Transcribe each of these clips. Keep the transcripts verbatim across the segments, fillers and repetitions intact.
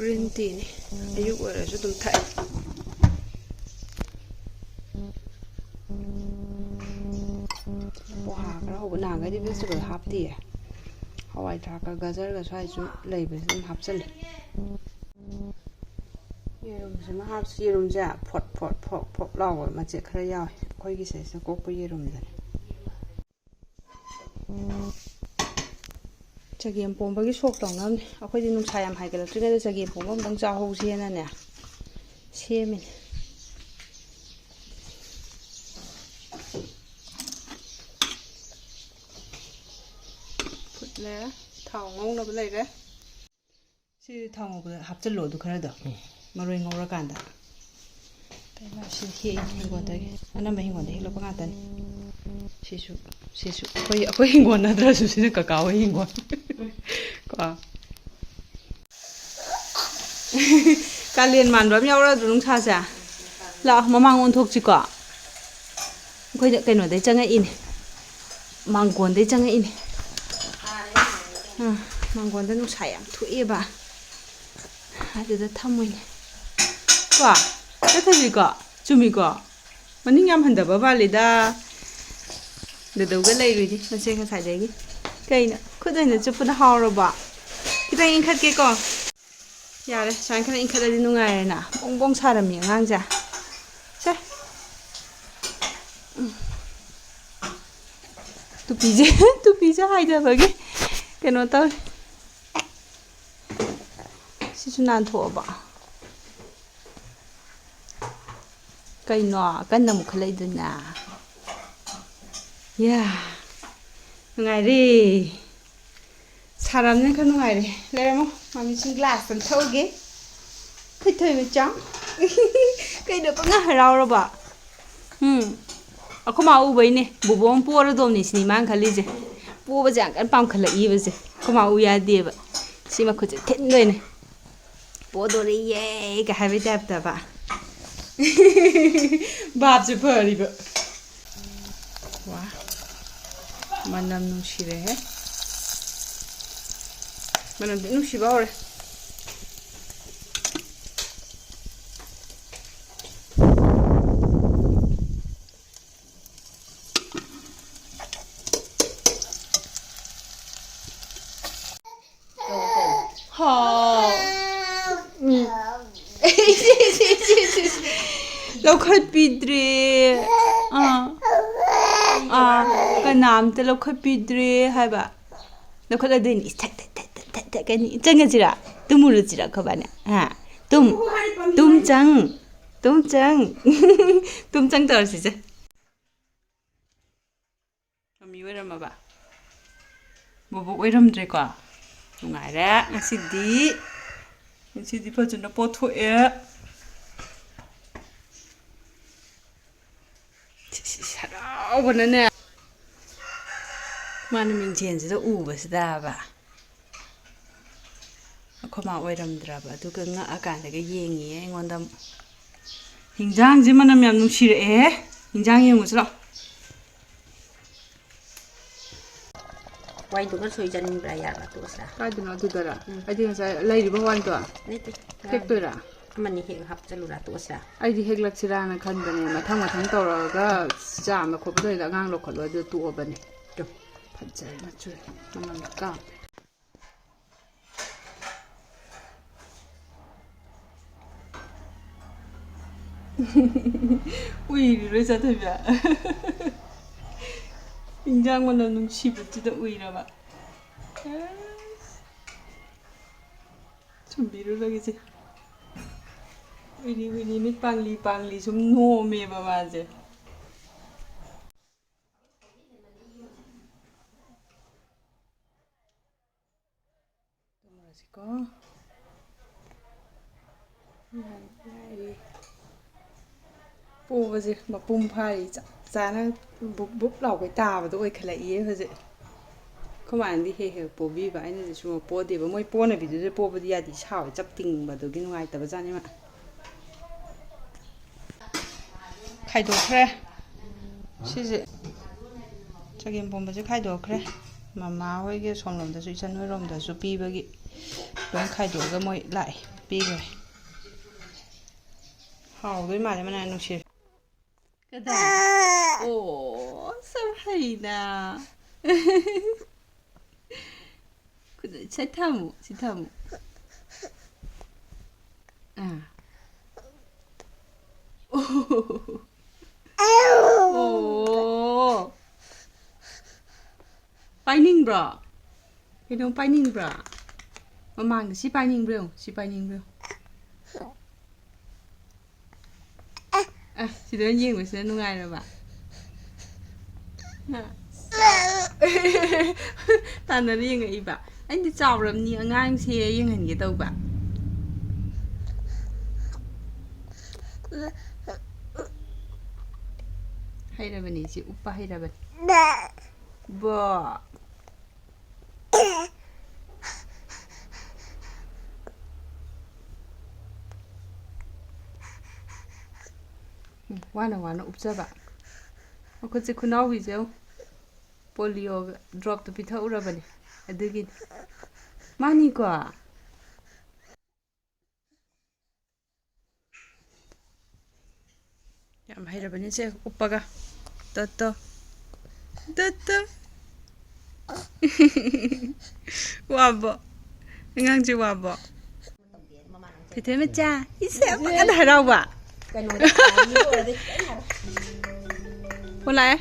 Green teaꯅꯤ꯫ ꯑꯌꯨꯛ ꯑꯣꯏꯔꯁꯨ ꯑꯗꯨꯝ ꯊꯛꯑꯦ꯫ ꯄꯣꯍꯥ ꯈꯔ ꯍꯧꯕ, ꯅꯍꯥꯟꯈꯩꯗꯤ vegetable ꯍꯥꯞꯇꯤꯌꯦ꯫ ꯍꯋꯥꯏ ꯊ꯭ꯔꯥꯛꯀ ꯒꯖꯔꯒ ꯁ꯭ꯋꯥꯏꯁꯨ ꯂꯩꯕꯁꯤ ꯑꯗꯨꯝ ꯍꯥꯞꯆꯜꯂꯦ꯫ ꯌꯦꯔꯨꯝꯁꯤꯃ ꯍꯥꯞꯁꯤ꯫ ꯌꯦꯔꯨꯝꯁꯦ ꯐꯣꯠ ꯐꯣꯠ ꯐꯣꯠ ꯐꯣꯠ ꯂꯥꯎꯕ ꯃꯆꯦꯠ ꯈꯔ ꯌꯥꯎꯋꯦ꯫ ꯑꯩꯈꯣꯏꯒꯤ ꯁꯤꯗꯩꯁꯤꯗ ꯀꯣꯛꯄ ꯌꯦꯔꯨꯝꯗꯅꯦ꯫ ꯆꯒꯦꯝ ꯄꯣꯝꯕꯒꯤ ꯁꯣꯛ ꯇꯧꯅꯕꯅꯦ꯫ ꯑꯩꯈꯣꯏꯗꯤ ꯅꯨꯡꯁꯥ ꯌꯥꯝ ꯍꯥꯏꯒꯠꯂꯛꯇ꯭ꯔꯤꯉꯩꯗ ꯆꯒꯦꯝ ꯄꯣꯝꯕ ꯑꯝꯇꯪ ꯆꯥꯍꯧꯁꯦꯅꯅꯦ ꯁꯦꯝꯃꯤꯅꯦ꯫ ꯐꯨꯠꯂꯦ꯫ ꯊꯥꯎ ꯉꯧꯅꯕ ꯂꯩꯔꯦ꯫ ꯁꯤ ꯊꯥꯎ ꯉꯧꯕꯗ ꯍꯥꯞꯆꯜꯂꯣ ꯑꯗꯨ ꯈꯔꯗꯣ꯫ ꯎꯝ꯫ ꯃꯔꯣꯏ ꯉꯧꯔꯀꯥꯟꯗ꯫ ꯀꯩꯅꯣ ꯁꯤ ꯍꯦꯛꯏꯅꯦ ꯍꯤꯡꯒꯣꯜꯗꯒꯤ꯫ ꯑꯅꯝꯕ ꯍꯤꯡꯒꯣꯜꯗ ꯍꯦꯛꯂꯛꯄ ꯉꯥꯛꯇꯅꯤ꯫ ꯁꯤꯁꯨ, ꯁꯤꯁꯨ ꯑꯩꯈꯣꯏ, ꯑꯩꯈꯣꯏ ꯍꯤꯡꯒꯣꯜ ꯅꯠꯇ꯭ꯔꯁꯨ ꯁꯤꯅ ꯀꯀꯥ ꯍꯣꯏ ꯍꯤꯡꯒꯣꯜ꯫ ꯀꯣ꯫ ꯀꯥꯂꯦꯟ ꯃꯥꯟꯕ ꯑꯃ ꯌꯥꯎꯔꯗ꯭ꯔꯣ ꯅꯨꯡꯁꯥꯁꯦ? ꯂꯥꯛꯑꯣ, ꯃꯃꯥꯡ ꯑꯣꯟꯊꯣꯛꯁꯤꯀꯣ꯫ ꯑꯩꯈꯣꯏꯗ ꯀꯩꯅꯣꯗꯩ ꯆꯪꯉꯛꯏꯅꯦ, ꯃꯥꯡꯒꯣꯟꯗꯩ ꯆꯪꯉꯛꯏꯅꯦ꯫ ꯑꯥ, ꯃꯥꯡꯒꯣꯟꯗ ꯅꯨꯡꯁꯥ ꯌꯥꯝ ꯊꯣꯛꯑꯦꯕ, ꯑꯗꯨꯗ ꯊꯝꯃꯣꯏꯅꯦ꯫ ꯀꯣ, ꯆꯠꯊꯕꯤꯀꯣ, ꯆꯨꯝꯃꯤꯀꯣ, ꯃꯅꯤꯡ ꯌꯥꯝ ꯍꯟꯊꯕ ꯃꯥꯜꯂꯤꯗ꯫ ꯗꯗꯧꯒ ꯂꯩꯔꯨꯏꯅꯤ ꯃꯁꯦ ꯉꯁꯥꯏꯗꯒꯤ꯫ ꯀꯩꯅꯣ, ꯈꯨꯠ ꯑꯣꯏꯅ ꯆꯨꯞꯄꯅ ꯍꯥꯎꯔꯕꯣ? ꯈꯤꯇꯪ ꯏꯟꯈꯠꯀꯦꯀꯣ꯫ ꯌꯥꯔꯦ, ꯁꯨꯃꯥꯏꯅ ꯈꯔ ꯏꯟꯈꯠꯂꯗꯤ ꯅꯨꯡꯉꯥꯏꯔꯦꯅ꯫ ꯕꯣꯡ ꯕꯣꯡ ꯁꯥꯔꯝꯃꯤ ꯑꯉꯥꯡꯁꯦ꯫ ꯁꯦ꯫ ꯎꯝ꯫ ꯇꯨꯄꯤꯁꯦ, ꯇꯨꯄꯤꯁꯦ ꯍꯥꯏꯗꯕꯒꯤ ꯀꯩꯅꯣ ꯇꯧꯔꯦ꯫ ꯁꯤꯁꯨ ꯅꯥꯟꯊꯣꯛꯑꯕ? ꯀꯩꯅꯣ ꯀꯟꯅ ꯃꯨꯛꯈꯠꯂꯛꯏꯗꯨꯅ? ꯌꯥ, ꯅꯨꯡꯉꯥꯏꯔꯦ꯫ ꯁꯥꯔꯝꯅꯤꯅ ꯈꯔ ꯅꯨꯡꯉꯥꯏꯔꯦ꯫ ꯂꯩꯔꯝꯃꯣ, ꯃꯃꯤꯁꯤꯡ glass ꯑꯝ ꯊꯛꯎꯒꯦ꯫ ꯑꯩꯈꯣꯏ ꯊꯣꯏ ꯃꯆꯥ꯫ ꯀꯩꯅꯣ ꯄꯪꯉꯥ ꯍꯔꯥꯎꯔꯕ? ꯎꯝ꯫ ꯑꯩꯈꯣꯏ ꯃꯥ ꯎꯕꯩꯅꯦ꯫ ꯕꯣꯕꯣ ꯑꯃ ꯄꯣꯔꯗꯣꯝꯅꯤ ꯁꯤꯅꯤ ꯃꯥꯅ ꯈꯜꯂꯤꯁꯦ꯫ ꯄꯣꯕꯁꯦ ꯌꯥꯝ ꯀꯟꯅ ꯄꯥꯝꯈꯠꯂꯛꯏꯕꯁꯦ꯫ ꯑꯩꯈꯣꯏ ꯃꯥ ꯎ ꯌꯥꯗꯦꯕ꯫ ꯁꯤ ꯃꯈꯨꯠꯁꯦ ꯊꯤꯟꯗꯣꯏꯅꯦ꯫ ꯄꯣꯗꯣꯔꯦꯌꯦ ꯀ ꯍꯥꯏꯕꯩ type ꯇꯕ꯫ ꯚꯥꯞꯁꯦ ꯐꯔꯤꯕ꯫ ꯋꯥ꯫ ꯃꯅꯝ ꯅꯨꯡꯁꯤꯔꯦꯍꯦ꯫ ꯃꯅꯝꯗꯤ ꯅꯨꯡꯁꯤꯕ ꯍꯧꯔꯦ꯫ ꯂꯧꯈꯠꯄꯤꯗ꯭ꯔꯦ꯫ ꯑꯥ꯫ ꯑꯥ꯫ ꯀꯅꯥꯝꯇ ꯂꯧꯈꯠꯄꯤꯗ꯭ꯔꯦ ꯍꯥꯏꯕ꯫ ꯂꯧꯈꯠꯂꯗꯣꯏꯅꯤ꯫ ꯏꯁ, ꯊꯛ, ꯊꯛ, ꯊꯛ, ꯊꯛ, ꯊꯛ, ꯊꯛ ꯀꯅꯤ꯫ ꯆꯪꯉꯁꯤꯔꯥ? ꯇꯨꯝꯃꯨꯔꯁꯤꯔꯥ ꯑꯩꯈꯣꯏꯕꯥꯅꯤ? ꯍꯥ? ꯇꯨꯝ꯫ ꯇꯨꯝ ꯆꯪ꯫ ꯇꯨꯝ ꯆꯪ꯫ ꯇꯨꯝ ꯆꯪ ꯇꯧꯔꯁꯤꯁꯦ꯫ ꯃꯝꯃꯤ ꯑꯣꯏꯔꯝꯃꯕ? ꯕꯣꯕꯣꯛ ꯑꯣꯏꯔꯝꯗ꯭ꯔꯦꯀꯣ? ꯅꯨꯡꯉꯥꯏꯔꯦ ꯉꯁꯤꯗꯤ꯫ ꯉꯁꯤꯗꯤ ꯐꯖꯅ ꯄꯣꯊꯣꯛꯑꯦ꯫ ꯁꯤ, ꯁꯤ, ꯁꯤ, ꯍꯔꯥꯎꯕꯅꯅꯦ꯫ ꯃꯥꯅ ꯃꯤꯡꯁꯦꯟꯁꯤꯗ ꯎꯕꯁꯤꯗꯕ꯫ ꯑꯩꯈꯣꯏ ꯃꯥ ꯑꯣꯏꯔꯝꯗ꯭ꯔꯕ꯫ ꯑꯗꯨꯒ ꯉꯛꯑꯀꯥꯟꯗꯒ ꯌꯦꯡꯉꯤꯌꯦ ꯑꯩꯉꯣꯟꯗ꯫ ꯍꯤꯟꯖꯥꯡꯁꯦ ꯃꯅꯝ ꯌꯥꯝ ꯅꯨꯡꯁꯤꯔꯛꯑꯦꯍꯦ꯫ ꯍꯤꯟꯖꯥꯡ ꯌꯦꯡꯉꯨꯁꯤ ꯂꯥꯎ꯫ ꯋꯥꯏꯗꯨꯒ ꯁꯣꯏꯖꯟꯕ꯭ꯔꯥ? ꯌꯥꯕ ꯇꯣꯛꯑꯁꯤꯔꯥ? ꯀꯥꯏꯗꯅꯣ ꯑꯗꯨꯗꯔ? ꯎꯝ꯫ ꯑꯩꯗꯤ ꯉꯁꯥꯏ ꯂꯩꯔꯤꯕ ꯋꯥꯏꯗꯣ ꯅꯠꯇꯦ꯫ ꯍꯦꯛꯇꯣꯏꯔꯥ? ꯑꯃꯅꯤ ꯍꯦꯛ ꯍꯥꯞꯆꯜꯂꯨꯔꯥ? ꯇꯣꯛꯑꯁꯤꯔꯥ? ꯑꯩꯗꯤ ꯍꯦꯛꯂꯛꯁꯤꯔꯥꯅ ꯈꯟꯕꯅꯦ꯫ ꯃꯊꯪ ꯃꯊꯪ ꯇꯧꯔꯒ ꯆꯥꯝꯕ ꯈꯣꯠꯄ ꯇꯧꯔꯤꯗ ꯑꯉꯥꯡ ꯂꯧꯈꯠꯂꯣ ꯑꯗꯨ ꯇꯣꯛꯑꯕꯅꯦ꯫ ꯇꯨ꯫ ꯐꯖꯅ ꯆꯨꯏ꯫ ꯃꯅꯝ ꯀꯥꯞꯄꯦ꯫ ꯎꯏꯔꯤꯔꯣꯏ ꯆꯥꯊꯣꯏꯕ? ꯏꯟꯖꯥꯡ ꯃꯅꯝ ꯅꯨꯡꯁꯤꯕꯁꯤꯗ ꯎꯏꯔꯕ? ꯑꯁ꯫ ꯁꯨꯝꯕꯤꯔꯨꯔꯒꯦꯁꯦ꯫ ꯎꯏꯔꯤ ꯎꯏꯔꯤ ꯃꯤꯠ ꯄꯥꯡꯂꯤ ꯄꯥꯡꯂꯤ ꯁꯨꯝ ꯅꯣꯝꯃꯦꯕ ꯃꯥꯁꯦ꯫ ꯇꯨꯝꯃꯨꯔꯁꯤꯀꯣ꯫ ꯉꯥꯏꯔꯤ꯫ ꯄꯣꯕꯁꯦ ꯃꯄꯨꯡ ꯐꯥꯔꯤ꯫ ꯆꯞ ꯆꯥꯅ ꯕꯨꯞ ꯕꯨꯞ ꯂꯥꯎꯕꯩ ꯇꯥꯕꯗꯣ ꯑꯣꯏꯈꯠꯂꯛꯏꯌꯦ ꯍꯧꯖꯤꯛ꯫ ꯑꯩꯈꯣꯏ ꯃꯥꯅꯗꯤ ꯍꯦꯛ ꯍꯦꯛ ꯄꯣꯕꯤꯕ, ꯑꯩꯅꯗꯤ ꯁꯨꯡꯄꯣ ꯄꯣꯗꯦꯕ꯫ ꯃꯣꯏ ꯄꯣꯅꯕꯤꯗꯨꯗ ꯄꯣꯕꯗꯤ ꯌꯥꯗꯦ, ꯁꯥꯎꯋꯦ, ꯆꯞ ꯇꯤꯡꯕꯗꯨꯒꯤ ꯅꯨꯡꯉꯥꯏꯇꯕꯖꯥꯠꯅꯤ ꯃꯥ꯫ ꯈꯥꯏꯗꯣꯛꯈ꯭ꯔꯦ꯫ ꯁꯤꯁꯦ ꯆꯒꯦꯝ ꯄꯣꯝꯕꯁꯦ ꯈꯥꯏꯗꯣꯛꯈ꯭ꯔꯦ꯫ ꯃꯃꯥ ꯍꯣꯏꯒꯤ ꯁꯣꯝꯂꯣꯝꯗꯁꯨ, ꯏꯆꯟ ꯍꯣꯏꯔꯣꯝꯗꯁꯨ ꯄꯤꯕꯒꯤ ꯂꯣꯏ ꯈꯥꯏꯗꯣꯛꯑꯒ ꯃꯣꯏ ꯂꯥꯛꯑꯦ, ꯄꯤꯈ꯭ꯔꯦ꯫ ꯍꯥꯎꯗꯣꯏ ꯃꯥꯜꯂꯦ, ꯃꯅꯝ ꯅꯨꯡꯁꯤꯔꯦ꯫ ꯀꯗꯥꯏ? ꯑꯣ, ꯁꯝ ꯍꯩꯅ꯫ ꯁꯤ ꯊꯝꯃꯨ, ꯁꯤ ꯊꯝꯃꯨ꯫ ꯑꯥ꯫ ꯑꯣ꯫ ꯑꯣ꯫ ꯄꯥꯏꯅꯤꯡꯕ꯭ꯔꯣ? ꯀꯩꯅꯣꯝ ꯄꯥꯏꯅꯤꯡꯕ꯭ꯔꯣ? ꯃꯃꯥꯡꯗ ꯁꯤ ꯄꯥꯏꯅꯤꯡꯕ꯭ꯔꯣ ꯌꯦꯡꯉꯨ, ꯁꯤ ꯄꯥꯏꯅꯤꯡꯕ꯭ꯔꯣ ꯌꯦꯡꯉꯨ꯫ ꯑꯦ, ꯁꯤꯗ ꯑꯣꯏꯅ ꯌꯦꯡꯕꯁꯤꯅ ꯅꯨꯡꯉꯥꯏꯔꯕ? ꯍꯥ? ꯇꯥꯟꯅꯔ ꯌꯦꯡꯉꯛꯏꯕ꯫ ꯑꯩꯗꯤ ꯆꯥꯎꯔꯝꯅꯤ, ꯑꯉꯥꯡꯁꯦ ꯌꯦꯡꯍꯟꯒꯦ ꯇꯧꯕ꯫ ꯍꯩꯔꯕꯅꯤ, ꯁꯤ ꯎꯞꯄ ꯍꯩꯔꯕꯅꯤ꯫ ꯕꯣ꯫ ꯎꯝ, ꯋꯥꯅ ꯋꯥꯅ ꯎꯞꯆꯕ꯫ ꯃꯈꯨꯠꯁꯦ ꯈꯨꯅꯥꯎꯕꯤꯁꯦ ꯌꯦꯡꯉꯨ꯫ ꯄꯣꯂꯤꯑꯣꯒ ꯗ꯭ꯔꯣꯞꯇꯣ ꯄꯤꯊꯛꯎꯔꯕꯅꯦ꯫ ꯑꯗꯨꯒꯤꯅꯤ꯫ ꯃꯥꯅꯤꯀꯣ? ꯌꯥꯝ ꯍꯩꯔꯕꯅꯤ ꯁꯦ ꯎꯞꯄꯒ꯫ ꯇꯠꯇꯣ꯫ ꯇꯠꯇꯣ꯫ ꯋꯥꯕꯣ? ꯑꯉꯥꯡꯁꯦ ꯋꯥꯕꯣ? ꯀꯩꯊꯦꯜ ꯃꯆꯥ꯫ ꯏꯁ, ꯌꯥꯝ ꯀꯟꯅ ꯍꯔꯥꯎꯕ꯫ ꯀꯩꯅꯣꯗ ꯑꯣꯏꯔꯗꯤ ꯈꯤꯇꯪ ꯍꯥꯏꯔꯣ꯫ ꯑꯣ, ꯂꯥꯛꯑꯦ꯫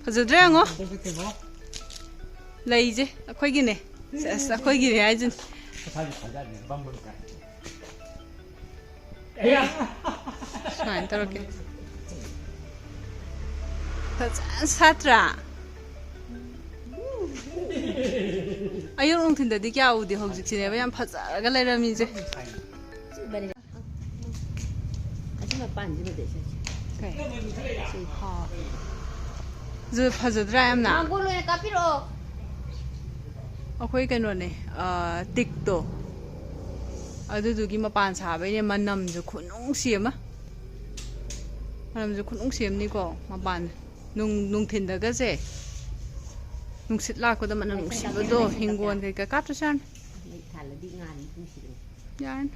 ꯐꯖꯗ꯭ꯔꯥ ꯌꯦꯡꯉꯣ꯫ ꯂꯩꯁꯦ ꯑꯩꯈꯣꯏꯒꯤꯅꯦ꯫ ꯁꯦꯁ, ꯑꯩꯈꯣꯏꯒꯤꯅꯦ ꯍꯥꯏꯁꯤꯅꯤ꯫ ꯁꯨꯃꯥꯏꯅ ꯇꯧꯔꯛꯀꯦ꯫ ꯐꯖꯅ ꯁꯥꯠꯇ꯭ꯔꯥ? ꯑꯌꯨꯛ ꯅꯨꯡꯊꯤꯟꯗꯗꯤ ꯀꯌꯥ ꯎꯗꯦ, ꯍꯧꯖꯤꯛꯁꯤꯅꯦꯕ ꯌꯥꯝ ꯐꯖꯔꯒ ꯂꯩꯔꯝꯃꯤꯁꯦ꯫ ꯑꯁꯤ ꯃꯄꯥꯟꯁꯤꯃꯗꯤ ꯁꯦ꯫ ꯀꯩ? ꯁꯤ ꯐꯥꯎ꯫ ꯑꯗꯨ ꯐꯖꯗ꯭ꯔꯥ ꯌꯥꯝꯅ? ꯃꯥꯡꯒꯣꯜ ꯑꯣꯏꯅ ꯀꯥꯞꯄꯤꯔꯛꯑꯣ꯫ ꯑꯩꯈꯣꯏ ꯀꯩꯅꯣꯅꯦ, ꯑ, ꯇꯤꯛꯇꯣ꯫ ꯑꯗꯨꯗꯨꯒꯤ ꯃꯄꯥꯟ ꯁꯥꯕꯩꯅꯦ, ꯃꯅꯝꯁꯨ ꯈꯨꯅꯨꯡꯁꯤ ꯑꯃ꯫ ꯃꯅꯝꯁꯨ ꯈꯨꯅꯨꯡꯁꯤ ꯑꯃꯅꯤꯀꯣ, ꯃꯄꯥꯟ꯫ ꯅꯨꯡ-, ꯅꯨꯡꯊꯤꯟꯗꯒꯁꯦ ꯅꯨꯡꯁꯤꯠ ꯂꯥꯛꯄꯗ ꯃꯅꯝ ꯅꯨꯡꯁꯤꯕꯗꯣ, ꯍꯤꯡꯒꯣꯜ ꯀꯩꯀꯥ ꯀꯥꯞꯇ꯭ꯔꯁꯨ ꯌꯥꯅꯤ꯫ ꯃꯩ ꯊꯥꯜꯂꯗꯤ ꯉꯥꯟꯕ ꯅꯨꯡꯁꯤꯕꯅꯦ꯫ ꯌꯥꯔꯅꯤ꯫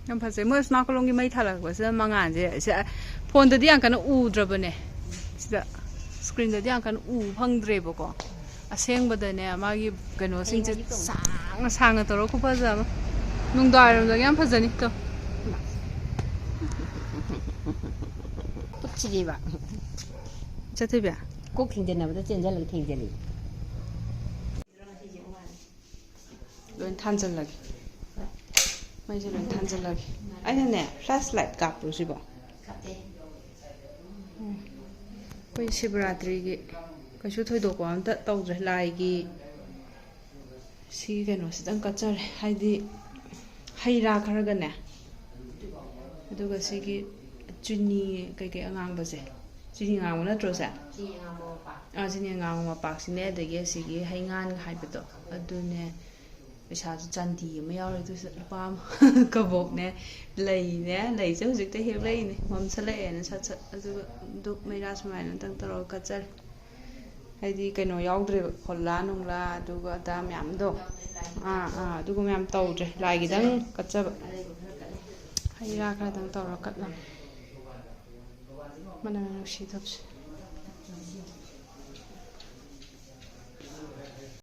ꯌꯥꯝ ꯐꯖꯩ꯫ ꯃꯣꯏ ꯑꯁꯣꯝ ꯅꯥꯀꯜꯂꯣꯝꯒꯤ ꯃꯩ ꯊꯥꯜꯂꯛꯄꯁꯤꯗ ꯃꯉꯥꯜꯁꯦ, ꯁꯤ, ꯐꯣꯟꯗꯗꯤ ꯌꯥꯝ ꯀꯟꯅ ꯎꯗ꯭ꯔꯕꯅꯦ꯫ ꯁꯤꯗ ꯁ꯭ꯀ꯭ꯔꯤꯟꯗꯗꯤ ꯌꯥꯝ ꯀꯟꯅ ꯎꯕ ꯐꯪꯗ꯭ꯔꯦꯕꯀꯣ꯫ ꯑꯁꯦꯡꯕꯗꯅꯦ, ꯃꯥꯒꯤ ꯀꯩꯅꯣꯁꯤꯡꯁꯦ ꯁꯥꯡꯅ ꯁꯥꯡꯅ ꯇꯧꯔꯒ ꯈꯨꯐꯖ ꯑꯃ꯫ ꯅꯨꯡꯗꯥꯡꯋꯥꯏꯔꯝꯗꯒ ꯌꯥꯝ ꯐꯖꯅꯤ꯫ ꯇꯣ꯫ ꯀꯨꯠꯁꯤꯗꯤꯕ꯫ ꯆꯠꯊꯣꯏꯕꯤ꯫ ꯀꯣꯛ ꯊꯦꯡꯖꯟꯅꯕꯗ ꯆꯦꯟꯖꯜꯂꯒ ꯊꯦꯡꯖꯜꯂꯤ꯫ ꯂꯣꯏ ꯊꯥꯟꯖꯜꯂꯒꯦ꯫ ꯃꯩꯁꯦ ꯂꯣꯏ ꯊꯥꯟꯖꯜꯂꯒꯦ꯫ ꯑꯩꯅꯅꯦ, ꯐ꯭ꯂꯥꯁ ꯂꯥꯏꯠ ꯀꯥꯞꯄ꯭ꯔꯣ ꯁꯤꯕꯣ? ꯎꯝ꯫ ꯑꯩꯈꯣꯏ ꯁꯤꯕꯔꯥꯇ꯭ꯔꯤꯒꯤ ꯀꯩꯁꯨ ꯊꯣꯏꯗꯣꯛꯄ ꯑꯝꯇ ꯇꯧꯗ꯭ꯔꯦ꯫ ꯂꯥꯏꯒꯤ ꯁꯤꯒꯤ ꯀꯩꯅꯣꯁꯤꯗꯪ ꯀꯠꯆꯔꯦ꯫ ꯍꯥꯏꯗꯤ ꯍꯩ ꯔꯥ ꯈꯔꯒꯅꯦ, ꯑꯗꯨꯒ ꯁꯤꯒꯤ ꯆꯤꯅꯤ ꯀꯩꯀꯩ ꯑꯉꯥꯡꯕꯁꯦ, ꯆꯤꯅꯤ ꯑꯉꯥꯡꯕ ꯅꯠꯇ꯭ꯔꯣ ꯁꯦ? ꯆꯤꯅꯤ ꯑꯉꯥꯡꯕ ꯃꯄꯥꯛ꯫ ꯑꯥ, ꯆꯤꯅꯤ ꯑꯉꯥꯡꯕ ꯃꯄꯥꯛꯁꯤꯅꯦ, ꯑꯗꯒꯤ ꯑꯁꯤꯒꯤ ꯍꯩꯉꯥꯟ ꯍꯥꯏꯕꯗꯣ ꯑꯗꯨꯅꯦ꯫ ꯄꯩꯁꯥꯁꯨ ꯆꯥꯟꯗꯤ ꯑꯃ ꯌꯥꯎꯔꯦ, ꯑꯗꯨꯁꯨ ꯂꯨꯄꯥ ꯑꯃ꯫ ꯀꯕꯣꯛꯅꯦ, ꯂꯩꯅꯦ, ꯂꯩꯁꯦ ꯍꯧꯖꯤꯛꯇ ꯍꯦꯛꯂꯛꯏꯅꯦ, ꯃꯝꯁꯜꯂꯛꯑꯦꯅ ꯁꯠ ꯁꯠ꯫ ꯑꯗꯨꯒ ꯙꯨꯞ ꯃꯩꯔꯥ ꯁꯨꯃꯥꯏꯅ ꯑꯝꯇꯪ ꯇꯧꯔꯒ ꯀꯠꯆꯔꯦ꯫ ꯍꯥꯏꯗꯤ ꯀꯩꯅꯣ ꯌꯥꯎꯗ꯭ꯔꯦꯕ, ꯐꯣꯂꯥ ꯅꯨꯡꯂꯥ ꯑꯗꯨꯒ ꯑꯗꯥ ꯃꯌꯥꯝꯗꯣ꯫ ꯑꯥ, ꯑꯥ, ꯑꯗꯨꯒꯨꯝꯕ ꯌꯥꯝ ꯇꯧꯗ꯭ꯔꯦ, ꯂꯥꯏꯒꯤꯗꯪ ꯀꯠꯆꯕ꯫ ꯍꯩ ꯔꯥ ꯈꯔꯗꯪ ꯇꯧꯔ ꯀꯠꯂꯝꯃꯦ꯫ ꯃꯅꯝ ꯅꯨꯡꯁꯤ ꯙꯨꯞꯁꯦ꯫